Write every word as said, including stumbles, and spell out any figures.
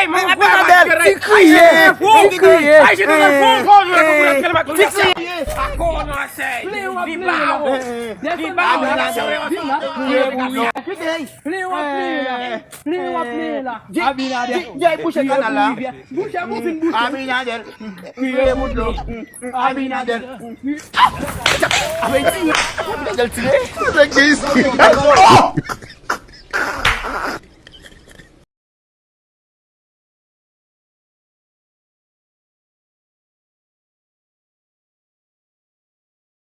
Abinadèl, ti kriye, ti kriye. Ay, je te donne fond, je te donne fond, je te donne fond. Ti kriye. Li w ap li la. Desann la. Vin la. Li w ap li la. Li w ap li la. Abinadèl. Jay bouche kanal la. Bouche, bouche, bouche. Abinadèl. Kriye bout dlo. Abinadèl. Abinadèl tire. Abinadèl tire.